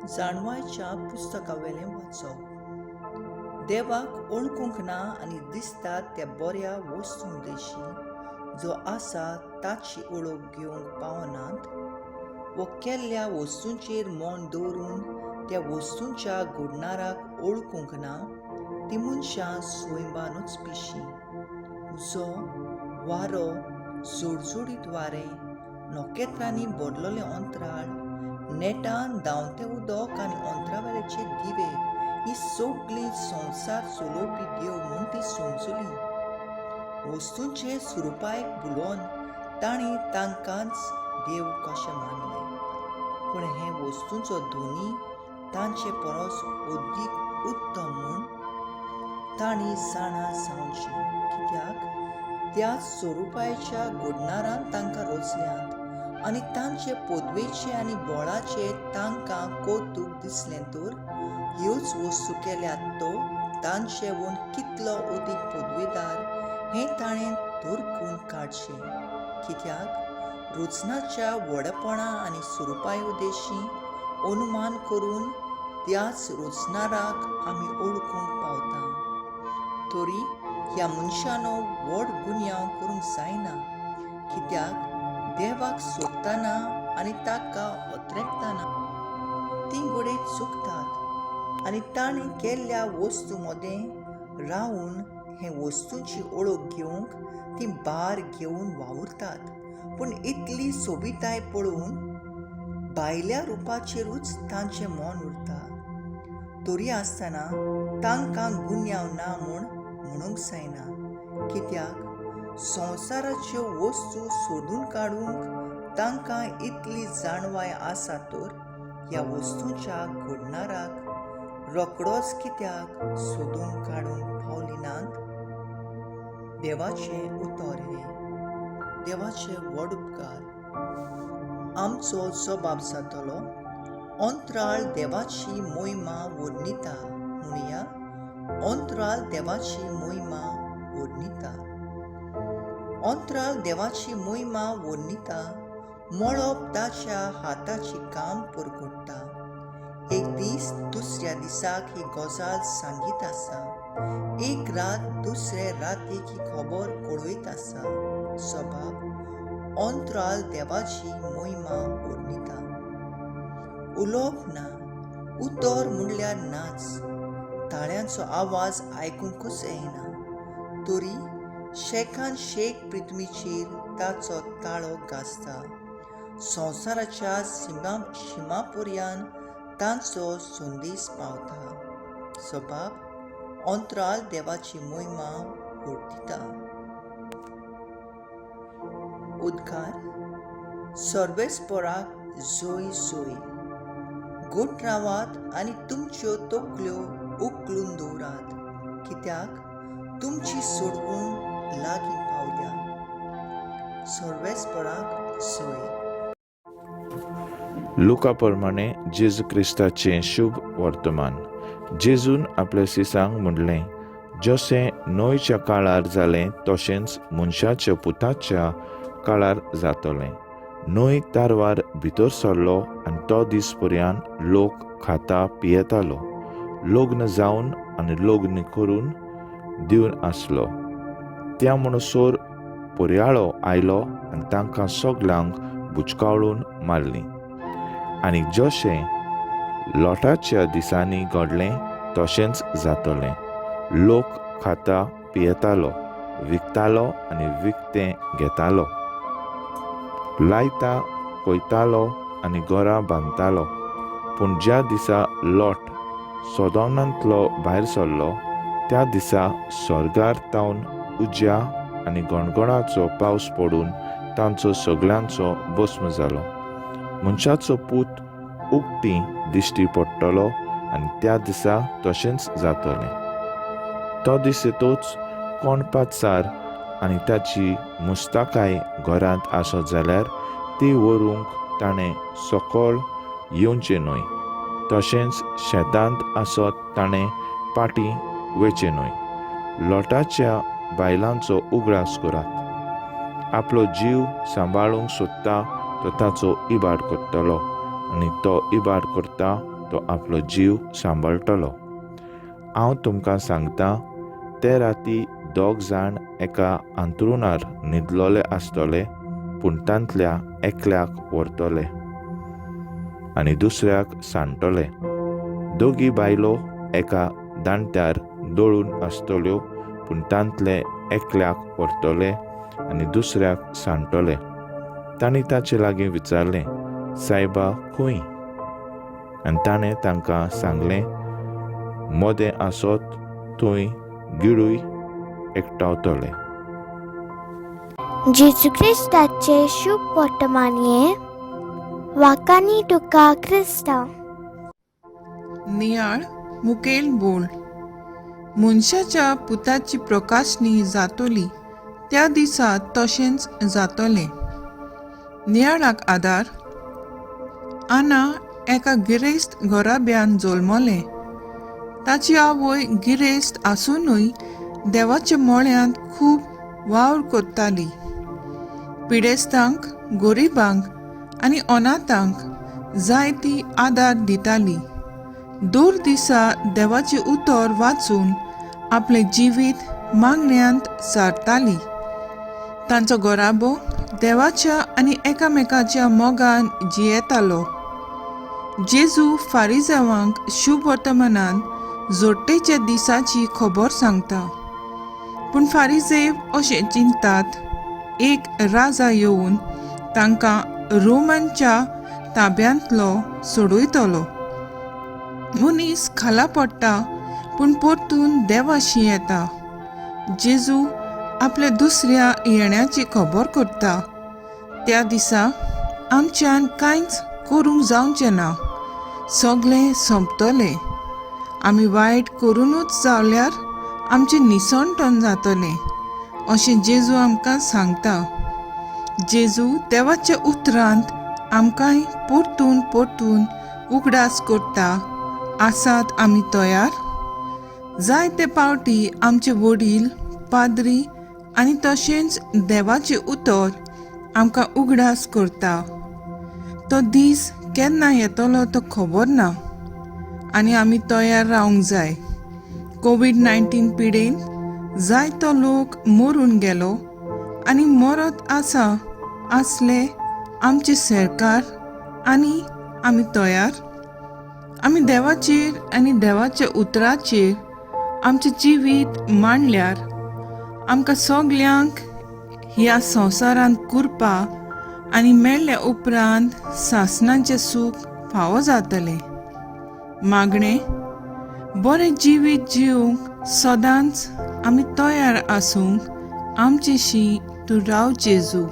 जाणवायच्या पुस्तकावेलें वाचप. देवाक वळखूंक ना आनी दिसता त्या बऱ्या वस्तूं देशी जो आसा ताची वळख घेवंक पावनात वो केल्ल्या वस्तूंचेर मन दवरून त्या वस्तूंच्या घडणाराक वळखूंक ना ती मनशां स्वयंबानूच पिशीं. उजो, वारो, जोडजोडीत वारें, नखेत्रांनी भरलेलें अंतराळ, नेटान धांवतें उदक आनी अंतरावेल्याचे दिवे ही सगळी संवसार चलोवपी देव म्हूण ती समजली. वस्तूंचे स्वरुपाक भुलोवन तांणी तांकांच देव कशें मानलें. पूण हे वस्तूंचो धनी तांचे परस अदीक उत्तम म्हूण तांणी जाणा जावचें, कित्याक त्याच स्वरुपाच्या घडणारान तांकां रचल्यांत आनी तांचे पदवेचें आनी बळाचें तांकां कौतूक दिसलें तर ह्योच वस्तू केल्यात तो तांचेवून कितलो अदीक पदवेदार हें ताणें धरकून काडचें, कित्याक रचनाच्या व्हडपणा आनी स्वरुपाय उदेशीं अनुमान करून त्याच रचणाराक आमी वळखूंक पावता. तरी ह्या मनशानो व्हड गुन्यांव करूंक जायना, कित्याक देवाक सोदतना आनी ताका अत्रेकतना तीं घडये चुकतात आनी ताणें केल्ल्या वस्तू मदें रावून हे वस्तूंची वळख घेवंक तीं भार घेवन वावुरतात. पूण इतली सोबिताय पळोवन भायल्या रुपाचेरूच तांचें मन उरता. तरी आसतना तांकां गुन्यांव ना म्हूण म्हणूंक जायना, कित्याक संवसाराच्यो वस्तू सोदून काडूंक तांकां इतली जाणवाय आसा तर ह्या वस्तूंच्या घडणाराक रोखडोच कित्याक सोदून काडूंक पावली नात? देवाचें उतर हें. देवाचे व्हड उपकार. आमचो जबाब जातलो, अंतराळ देवाची मोहिमा वर्णिता. म्हणया, अंतराळ देवाची मोहिमा वर्णिता. अंतराळ देवाची मोहिमा वर्णिता, मळब ताच्या हाताची काम परगट्टा. एक दीस दुसऱ्या दिसाक ही गजाल सांगीत आसा, एक रात दुसरे रातीक ही खबर कळयत आसा. सबाब, अंतराळ देवाची मोहिमा वर्णिता. उलोवप ना, उतर म्हणल्यार नाच, ताळ्यांचो आवाज आयकूंकच येना, तरी शेकान शेक पृथ्वीचेर ताचो ताळो गाजता. संवसाराच्या शिमा पर्यान तांचो संदेश पावता. सबाब, अंतराळ देवाची मोहिमा वर्णिता. उद्गार. सर्वेस्पराक जोय जोय. गोट रावात आनी तुमच्यो तकल्यो उखलून दवरात, कित्याक तुमची सोडवण लागीं पावल्या. सर्वेस्पराक जोय. लुका प्रमाणे जेजू क्रिस्ताचें शुभ वर्तमान. जेजून आपल्या शिसांक म्हणलें, जशें न्हंयच्या काळार जालें तशेंच मनशाच्या पुताच्या काळार जातलें. न्हंय तारवार भितर सरलो आनी तो दीस पर्यान लोक खाता पियेतालो, लग्न जावन आनी लग्न करून दिवन आसलो. त्या म्हणसर पर्याळो आयलो आनी तांकां सगल्यांक बुचकाळून मारलीं. आनी जशें लोटाच्या दिसांनी घडलें तशेंच जातलें. लोक खाता पियेतालो, विकतालो आनी विकतें घेतालो, लायता कोयतालो आनी घरां बांदतालो. पूण ज्या दिसा लोट सोदोनांतलो भायर सरलो त्या दिसा स्वर्गार तावन उज्या आनी गणगणाचो पावस पडून तांचो सगळ्यांचो भस्म जालो. मनशाचो पूत उकती दिश्टी पडटलो आनी त्या दिसा तशेंच जातलें. तो दीस येतोच कोण पातसार आनी ताची मुस्ताकाय घरांत आसत जाल्यार ती व्हरूंक ताणें सकळ येवचें न्हय. तशेंच शेतांत आसत ताणें पाटी वयचें न्हय. लोटाच्या बायलांचो उगडास करात. आपलो जीव सांबाळूंक सोदता तो ताचो इबाड करतलो आनी तो इबाड करता तो आपलो जीव सांबाळटलो. हांव तुमकां सांगता, ते राती दोग जाण एका अंथरुणार न्हिदलोले आसतले, पूण तांतल्या एकल्याक व्हरतले आनी दुसऱ्याक सांडटले. दोगी बायलो एका दांत्यार दळून आसतल्यो, पूण तांतले एकल्याक व्हरतले आनी दुसऱ्याक सांडटले. तांणी ताचे लागीं विचारलें, सायबा खंय? आनी ताणें तांकां सांगलें, मदें आसत थंय गिडूय एकठावतले. जेजू क्रिस्ताचे शुभ वर्तमान हें वाकानी तुका क्रिस्तांव. नियाळ मुखेल बोल. मनशाच्या पुताची प्रकाशणी जातली त्या दिसा तशेंच जातलें. नियाळाक आदार. आना एका गिरेस्त घराब्यान जल्मलें. ताची आवय गिरेस्त आसुनूय देवाच्या मळ्यांत खूब वावर करताली. पिडेस्तांक, गरिबांक आनी अनाथांक जायती आदार दिताली. दर दिसा देवाचें उतर वाचून आपलें जिवीत मागण्यांत सारताली. तांचो घराबो देवाच्या आनी एकामेकाच्या मोगान जियेतालो. जेजू फारिजावांक शुभ वर्तमानान जोडटेच्या दिसाची खबर सांगता, पूण फारिजेव अशें चिंतात, एक राजा येवन तांकां रोमनच्या ताब्यांतलो सोडयतलो. मनीस खाला पडटा पूण परतून देवाशी येता. जेजू आपल्या दुसऱ्या येण्याची खबर करता. त्या दिसा आमच्यान कांयच करूंक जावचें ना, सगळें सोंपतलें. आमी वायट करुनूच जाल्यार आमचें निसणटण जातलें अशें जेजू आमकां सांगता. जेजू देवाच्या उतरांत आमकांय परतून परतून उगडास करता, आसात आमी तयार? जायते पावटी आमचे वडील, पाद्री आनी तशेंच देवाचें उतर आमकां उगडास करता. तो दीस केन्ना येतलो तो खबर ना आनी आमी तयार रावंक जाय. कोवीड 19 पिडेन जायतो लोक मरून गेलो आनी मरत आसा आसले आमचे सरकार आनी आमी तयार? आमी देवाचेर आनी देवाच्या उतराचेर आमचें जिवीत मांडल्यार आमकां सगल्यांक ह्या संवसारांत कुरपा आनी मेळ्ळ्या उपरांत सासणाचें सूख फावो जातलें. मागणें, बरें जिवीत जिवंक सदांच आमी तयार आसूंक आमचेशी तूं राव जेजू.